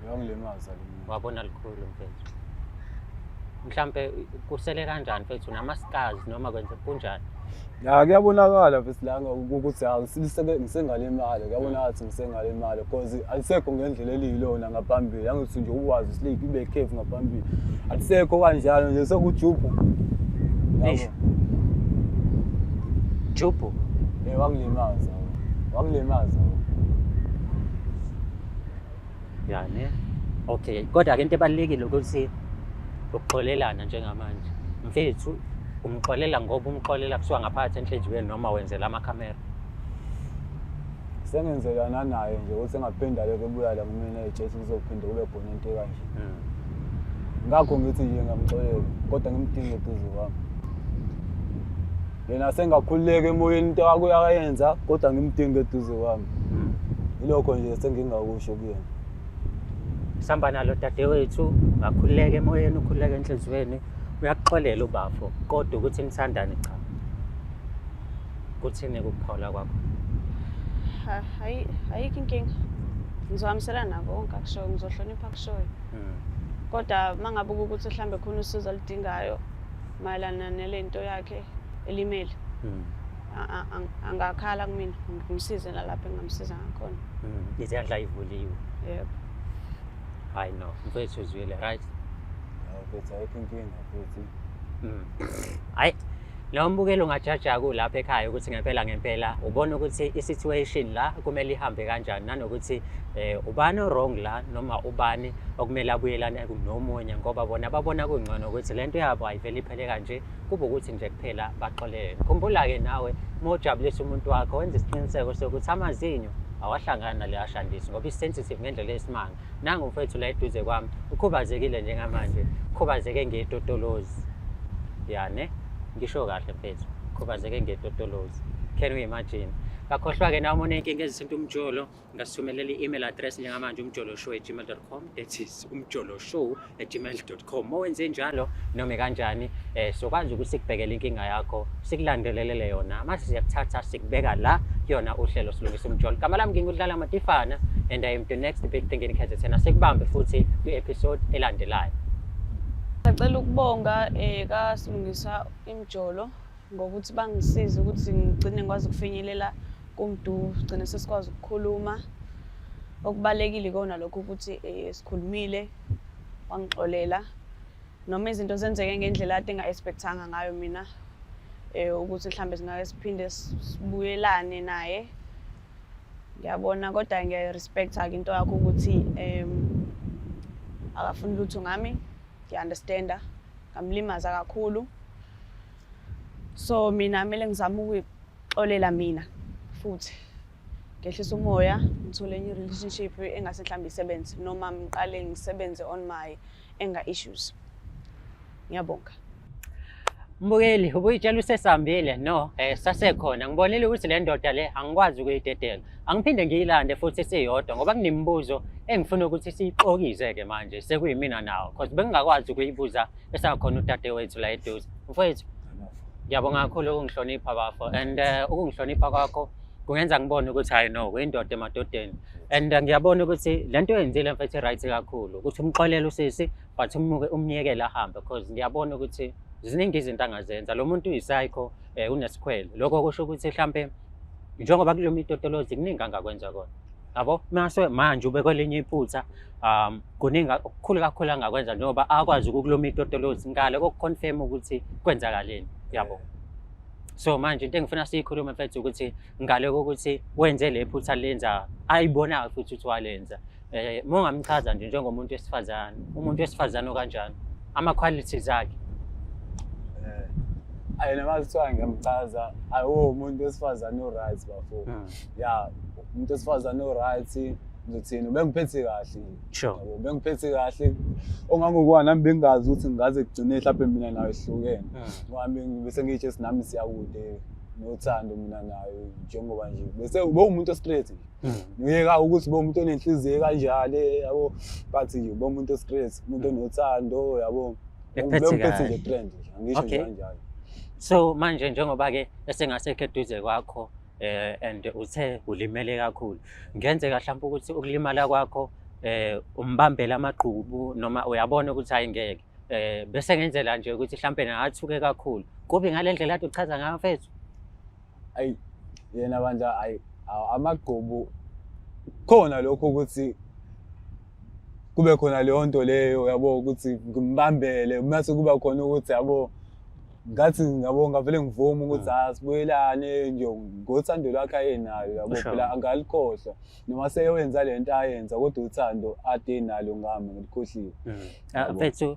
Uyangilimaza lo muntu. Wabona lukhulu mfethu. Mhlampe kusele kanjani mfethu, nama-scars noma kwenze kunjani? Ya, kuyabonakala mfethu la ukuthi ngisengalimali, kuyabonakala ukuthi ngisengalimali because alisekho ngendlela eliyilona ngaphambili. Angithi nje ukwazi usilike ibe curve ngaphambili. Alisekho kanjalo nje, sekujubhu. Eish. Yabo. Jubhu. Eh, wangilimaza. Wangilimaza. Ya ne. Okay, kodwa-ke into ebalulekile ukuthi ukuxolelana njengamanje. Mfethu, umxolela ngoba umxolela kusuka ngaphakathi enhliziyweni noma wenzela amakhamera? Sengenzelana naye nje ukuthi engaphinda lokho ebuya la kumina ey'tshela ukuthi kuzophinde kube khona into ekanje. Ngakho ngithi nje ngiyamxolela kodwa ngimdinga eduze kwami. Yena sengakhululeka emoyeni into akayenza kodwa ngimdinga eduze kwami. Ilokho nje sengingakusho kuyena. Sihamba nalo dadewethu, ngakhululeka emoyeni, ukhululeka enhliziyweni, uyakuxolela ubafo, kodwa ukuthi nithandane cha. Kuthini ukuphawula kwakho? Ayikho inkinga. Ngizohambiselana nako konke akushoyo, ngizohlonipha akushoyo. Kodwa uma ngabe kuwukuthi mhlambe khona usizo aludingayo mayelana nale nto yakhe elimele, angakhala kumina, ngimsize nalapho engingamsiza ngakhona. Izandla ivuliwe. Yebo. Hayi no, mfethu uzwile, right? Ya mfethu, ayikho inkinga mfethu. Hayi, lo mbukelo ungajaja kulapha ekhaya ukuthi ngempela ngempela ubona ukuthi i-situation la kumele ihambe kanjani, nanokuthi ubani o-wrong la noma ubani okumele abuyelane nomunye, ngoba bona babona kungcono ukuthi lento yabo ayivele iphele kanje, kube ukuthi nje kuphela baxolele. Khumbula-ke nawe uma ujabulisa umuntu wakho wenza isiqiniseko sokuthi amazinyo awahlangani nale ashandisi ngoba i-sensitive ngendlela eyisimanga. Nangu mfethu la eduze kwami ukhubazekile njengamanje, ukhubazeke ngetotolozi. Ya ne, ngisho kahle mfethu, ukhubazeke ngetotolozi. Can we imagine? Ngakhohlwa-ke nawe uma uney'nkinga ezithinta umjolo, ngasithumelela i-email address njengamanje umjoloshow@gmail.com, that is umjoloshow@gmail.com. Uma wenze njalo noma kanjani, sokwazi ukuthi sikubhekele inkinga yakho, sikulandelelele yona, mase siyakuthatha sikubeka la kuyona uhlelo Silungisa Umjolo. Igama lami nginguDlala Matifana and I am the next big thing in KZN. Sikubambe futhi kwi-episode elandelayo. Ngicela ukubonga kaSilungisa Imjolo ngokuthi bangisize ukuthi ngigcine ngikwazi ukufinyelela kuMdu, sigcine sesikwazi ukukhuluma. Okubalulekile ikona lokho ukuthi sikhulumile, wangixolela noma izinto zenzeke ngendlela kade enga-expect-anga ngayo mina, ukuthi mhlambe singake siphinde sibuyelane naye. Ngiyabona kodwa ngiyayi-respect-a-ke into yakho ukuthi akafuni lutho ngami, ngiya-understand-a, ngamlimaza kakhulu. So mina kumele ngizame ukuyixolela mina futhi ngehlise umoya, ngithole enye i-relationship engase mhlawumbe isebenze noma ngiqale ngisebenze on my anger issues. Ngiyabonga. Mbukeli, ubuyitshela usesambile? No, sasekhona. Ngibonile ukuthi le ndoda le angikwazi ukuyidedela. Angiphinde ngiyilande futhi siyodwa ngoba kunemibuzo engifuna ukuthi siyixokize-ke manje sekuyimina nawo, because bengingakwazi ukuyibuza esakhona udadewethu la eduze. Mfowethu, ngiyabonga kakhulu ukungihlonipha bafo, and ukungihlonipha kwakho kungenza ngibone ukuthi hayi no, uyindoda emadodeni. And ngiyabona ukuthi le nto oyenzile mfethu i-right kakhulu, ukuthi umxolele usisi but umuke umyekele ahambe, because ngiyabona ukuthi ziningi izinto angazenza. Lo muntu uyi-psycho, unesikhwele. Lokho kusho ukuthi mhlampe njengoba kuloma itotolozi kuningi angakwenza kona. Yabo, mase manje ube kwelinye iphutha, kuningi okukhulu kakhulu angakwenza njengoba akwazi ukukuluma itotolozi ngale kokuconfirm ukuthi kwenzakaleni. Yabo. So manje into engifuna siyikhulume mfethu ukuthi ngale kokuthi wenze le phutha lenza ayibonayo futhi ukuthi walenza. Uma ungamchaza nje njengomuntu wesifazane, umuntu wesifazane okanjani? Ama-qualities akhe. Ayi noma kuthiwa ngiyamchaza, ayi umuntu wesifazane o-right bafo. Ya, umuntu wesifazane o-right, ngizothini, ubengiphethe kahle nje. Yabo, ubengiphethe kahle ongangokuba nami bengingazi ukuthi ngingaze kugcine mhlawumbe mina nayo sihlukene. Ngoba bese ngitshe nami siyakude nothando mina nayo, njengoba nje bese ubewumuntu o-straight nje. Ngiyeka ukuthi ube umuntu onenhliziyo kanjalo, yabo, but nje ube umuntu o-straight, umuntu onothando, yabo. Ekuphethe Ubengiphethe kahle. nje trend nje, angisho nje kanjalo. So manje njengoba-ke esengasekho eduze kwakho and uthe ulimele kakhulu, kungenzeka mhlawumbe ukuthi ukulimala kwakho umbambele amagqubu noma uyabona ukuthi hayi ngeke, bese ngenzela nje ukuthi mhlawumbe nathuke kakhulu, kube ngale ndlela kade uchaza ngayo mfethu? Ayi yena bandla, ayi amagqubu khona lokho ukuthi kube khona leyo nto leyo, yabo, ukuthi ngimbambele mase kuba khona ukuthi, yabo, ngathi ngabo ngavele ngivume ukuthi asibuyelane nje ngothando lwakhe ayenalo, yabo. Phela angalikhohlwa noma seyenza lento ayenza, kodwa uthando ade enalo ngami ngilikhohliwe. Mfethu,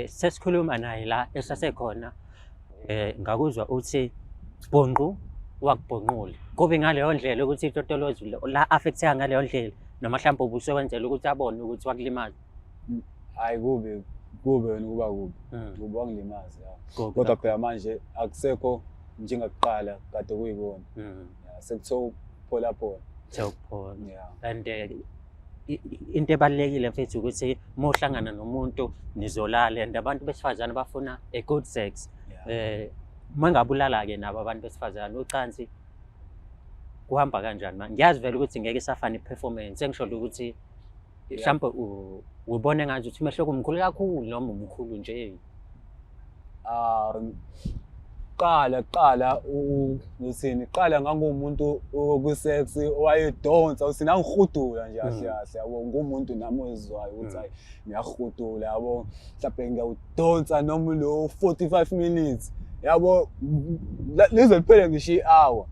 sesikhuluma naye la esasekhona, ngakuzwa uthi bhonqu wakubhonqula, kube ngaleyo ndlela ukuthi itotolozi la affect-eka ngaleyo ndlela, noma mhlawumbe ubusewenzela ukuthi abone ukuthi wakulimaza? Hayi kubi, kube wena kuba kubi. Kubi wangilimaza, ya. Kodwa phela manje akusekho njengakuqala kade kuyikona. Ya, sekuthiwa ukuphola phola. Kuthiwa ukuphola. And into ebalulekile mfethu ukuthi uma uhlangana nomuntu nizolala, and abantu besifazane bafuna a good sex. Uma ngabe ulala-ke nabo abantu besifazane, ucansi kuhamba kanjani manje? Ngiyazi vele ukuthi ngeke isafana i-performance, sengisho ukuthi mhlawumbe ubone ngathi ukuthi umehluko mkhulu kakhulu noma umkhulu nje. Qala qala uthini, qala ngangumuntu kwi-sex owayedonsa uthini, angihudula nje kahle kahle, yabo, ngumuntu nami ozwayo ukuthi hayi ngiyahudula, yabo, mhlawumbe ngiyawudonsa noma lo 45 minutes, yabo, lize liphele ngisho i-hour,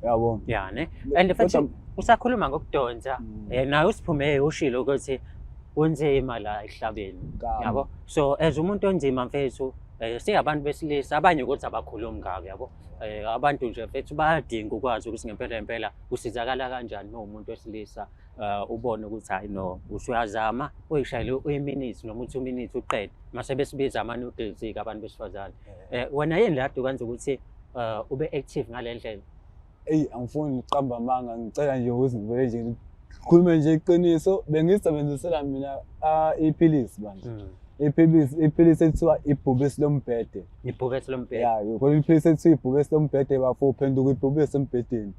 yabo. Ya ne, and futhi usakhuluma ngokudonsa, naye usiphume ushilo ukuthi unzima la ehlabeni, yabo. So as umuntu onzima mfethu, singabantu besilisa abanye ukuthi abakhulumi ngako, yabo. Abantu nje mfethu bayadinga ukwazi ukuthi ngempela ngempela usizakala kanjani uma umuntu wesilisa, ubone ukuthi hayi no usuyazama uyishayele uyi-minute noma u-2 minutes uqede, mase besibiza ama-noodles-ke abantu besifazane. Wena yini la kade ukwenza ukuthi ube active ngale ndlela? Eyi angifuni ukuqamba amanga, ngicela nje ukuthi ngivele nje ngikhulume nje iqiniso, bengisebenzisela mina iphilisi bandla. Iphilisi ekuthiwa ibhubesi lombhede. Ibhubesi lombhede. Ya, khona iphilisi ekuthiwa ibhubesi lombhede bafo, uphenduka ibhubesi embhedeni.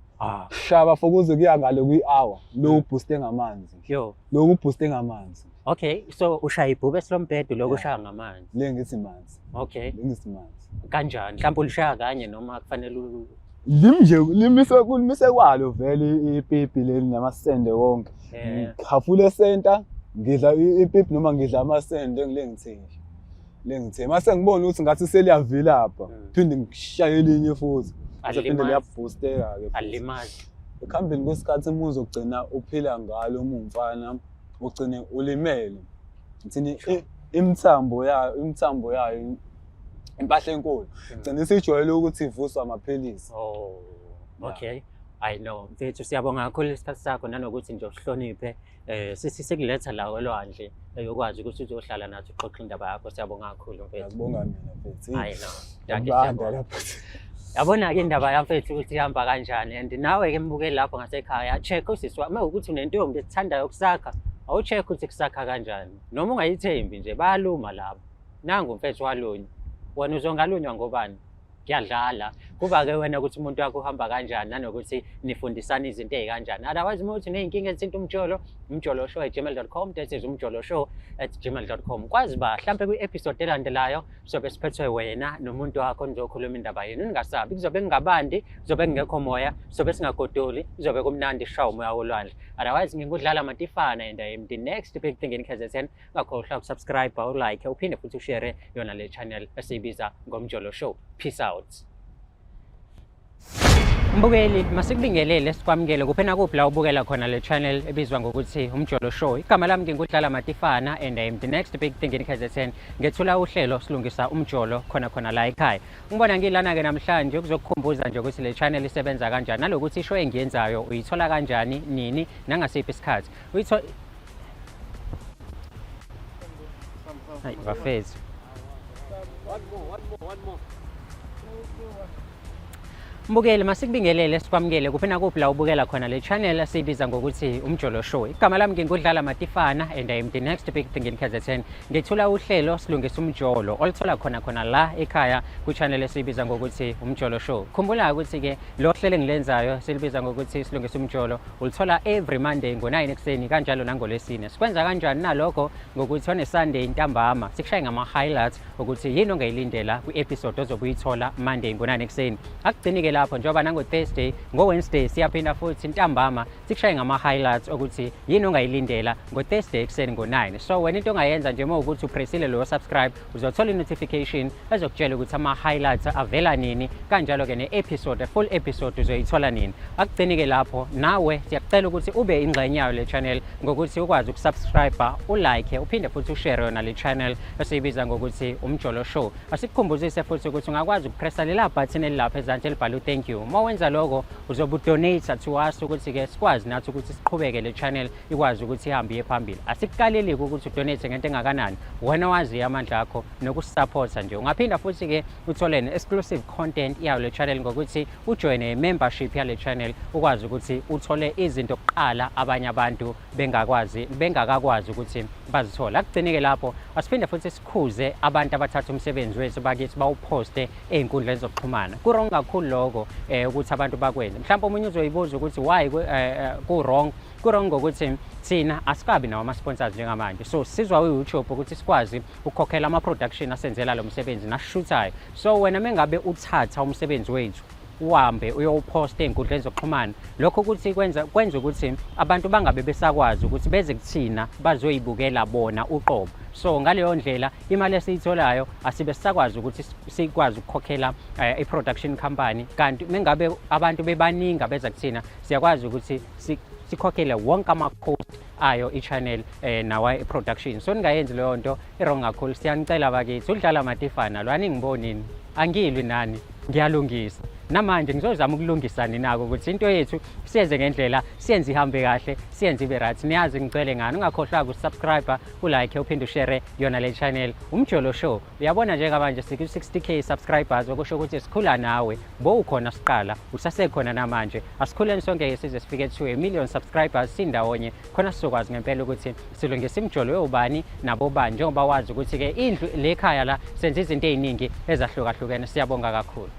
Shaya bafo kuze kuya ngale kwi-hour, lo ubooste ngamanzi. Lo ubooste ngamanzi. Okay, so ushaya ibhubesi lombhede, lokho ushaya ngamanzi. Le ngithi manzi. Le ngithi manzi. Kanjani? Mhlawumbe ulishaya kanye noma kufanele u Limnje limise kulimise kwalo vele ipipi leli namasende wonke. Ngikhafule center, ngidla ipipi noma ngidla amasende ngile ngithe nje. Le ngithe mase ngibona ukuthi ngathi seliyavilapha, phinde ngishaye elinye futhi. Bese phinde liyaboosteka ke. Alimazi. Ekuhambeni kwesikhathi uma uzogcina uphila ngalo uma umfana ugcine ulimele. Ngithini imithambo yayo, imithambo yayo impahla enkulu. Gcina isijwayele ukuthi ivuswa amaphilisi. Oh, okay. I know. Mfethu siyabonga kakhulu isikhathi sakho nanokuthi nje usihloniphe. Sithi sikuletha la olwandle eyokwazi ukuthi uzohlala nathi uxoxe indaba yakho. Siyabonga kakhulu mfethu. Ngiyakubonga mina mfethu. I know. Dankie, Ngiyabanda siyabonga. lapho. Yabona-ke indaba yamfethu ukuthi ihamba kanjani, and nawe-ke mbukeli lapho ngasekhaya, check usisi wami ukuthi unentombi ethandayo ukusakha, awucheck ukuthi kusakha kanjani, noma ungayithembi nje, bayaluma labo. Nangu mfethu walunywa, wena uzongalunywa ngobani? Kuyadlala. Kuba-ke wena ukuthi umuntu wakho uhamba kanjani nanokuthi nifundisana izinto ey'kanjani. Otherwise uma uthi ney'nkinga ezithinta umjolo, umjoloshow@gmail.com, that is umjoloshow@gmail.com. Kwazi ba hlampe kwi-episode elandelayo sobe siphethwe wena nomuntu wakho nizokhuluma indaba yenu. Ningasabi, kuzobe kungabandi, kuzobe kungekho moya, kuzobe singagodoli, kuzobe kumnandi sishawa umoya wolwandle. Otherwise ngingudlala Matifana and I am the next big thing in KZN. Ngakhohlwa ukusubscribe, ulike, uphinde futhi ushare yona le channel esiyibiza ngoMjolo Show. Peace out. Mbukeli, masikubingelele sikwamukele kuphi nakuphi la ubukela khona le channel ebizwa ngokuthi Umjolo Show. Igama lami nginguDlala Matifana and I am the next big thing in KZN. Ngethula uhlelo Silungisa Umjolo khona khona la ekhaya. Ngibona ngilana-ke namhlanje ukuzokukhumbuza nje ukuthi le channel isebenza kanjani nalokuthi ishow engiyenzayo uyithola kanjani, nini, nangasiphi isikhathi. Uyithola. Hayi bafethu. Mbukeli, masikubingelele sikwamukele kuphi nakuphi la ubukela khona le channel esiyibiza ngokuthi Umjolo Show. Igama lami nginguDlala Matifana and I am the next big thing in KZN. Ngethula uhlelo Silungisa Umjolo oluthola khona khona la ekhaya ku-channel esiyibiza ngokuthi Umjolo Show. Khumbula ukuthi-ke lo hlelo engilenzayo silibiza ngokuthi Silungisa Umjolo ulithola every Monday ngo-9 ekuseni kanjalo nangolwesine. Sikwenza kanjani nalokho? Ngokuthi on Sunday ntambama sikushaye ngama-highlights ukuthi yini ongayilindela kwi-episode ozobe uyithola Monday ngo-9 ekuseni. Akugcini-ke lapho, njengoba nango-Thursday, ngo-Wednesday siyaphinda futhi ntambama sikushaye ngama-highlights ukuthi yini ongayilindela ngo-Thursday ekuseni ngo-9. So wena into ongayenza nje uma ukuthi upressile loyo subscribe, uzothola i-notification ezokutshela ukuthi ama-highlights avela nini, kanjalo-ke ne-episode, full episode uzoyithola nini. Akugcini-ke lapho, nawe siyakucela ukuthi ube ingxenye yayo le channel ngokuthi ukwazi ukusubscribe, ulike, uphinde futhi ushare yona le channel esiyibiza ngokuthi Umjolo Show. Asikukhumbuzise futhi ukuthi ungakwazi ukupressa lela button elilapha ezansi elibhalwe thank you. Uma wenza lokho uzobe udonate to us ukuthi-ke sikwazi nathi ukuthi siqhubeke, le channel ikwazi ukuthi ihambe iye phambili. Asikukaleli-ke ukuthi udonate ngento engakanani, wena waziyo amandla akho nokusupporta nje. Ungaphinda futhi-ke uthole ne-exclusive content yayo le channel ngokuthi ujoyine i-membership yale channel, ukwazi ukuthi uthole izinto kuqala abanye abantu bengakwazi bengakakwazi ukuthi bazithole. Akugcini-ke lapho, asiphinde futhi sikhuze abantu abathatha umsebenzi wethu bakithi bawuphoste ey'nkundleni zokuxhumana. Ku-wrong kakhulu lokho ukuthi abantu bakwenze. Mhlawumbe omunye uzoyibuza ukuthi why ku-wrong. Ku-wrong ngokuthi thina asikabi nawo ama-sponsors njengamanje, so sizwa u-YouTube ukuthi sikwazi ukukhokhela ama-production asenzela lo msebenzi nasishuthayo. So wena mengabe uthatha umsebenzi wethu uhambe uyowuphosta ey'nkundleni zokuxhumana, lokho ukuthi kwenza ukuthi abantu bangabe besakwazi ukuthi beze kuthina bazoyibukela bona uqobo. So ngaleyo ndlela imali esiyitholayo asibe sisakwazi ukuthi sikwazi ukukhokhela i-production company, kanti mengabe abantu bebaningi abeza kuthina siyakwazi ukuthi sikhokhele wonke ama-cost ayo i-channel nawa i-production. So ningayenzi leyo nto, i-wrong kakhulu, siyanicela bakithi. UDlala Matifana lo, aningibonini, angilwi nani, ngiyalungisa. Namanje ngizozama ukulungisa ninako ukuthi into yethu siyenze ngendlela, siyenze ihambe kahle, siyenze ibe right. Niyazi ngicele ngani, ungakhohlwa ukusubscribe, ulike, uphinde ushare yona le channel Umjolo Show. Uyabona njengamanje siku-60K subscribers, okusho ukuthi sikhula nawe. Bowukhona siqala, usasekhona namanje. Asikhuleni sonke size sifike to a million subscribers sindawonye, khona sizokwazi ngempela ukuthi silungise imijolo yobani nabobani, njengoba wazi ukuthi-ke indlu le khaya la senza izinto ey'ningi ezahlukahlukene. Siyabonga kakhulu.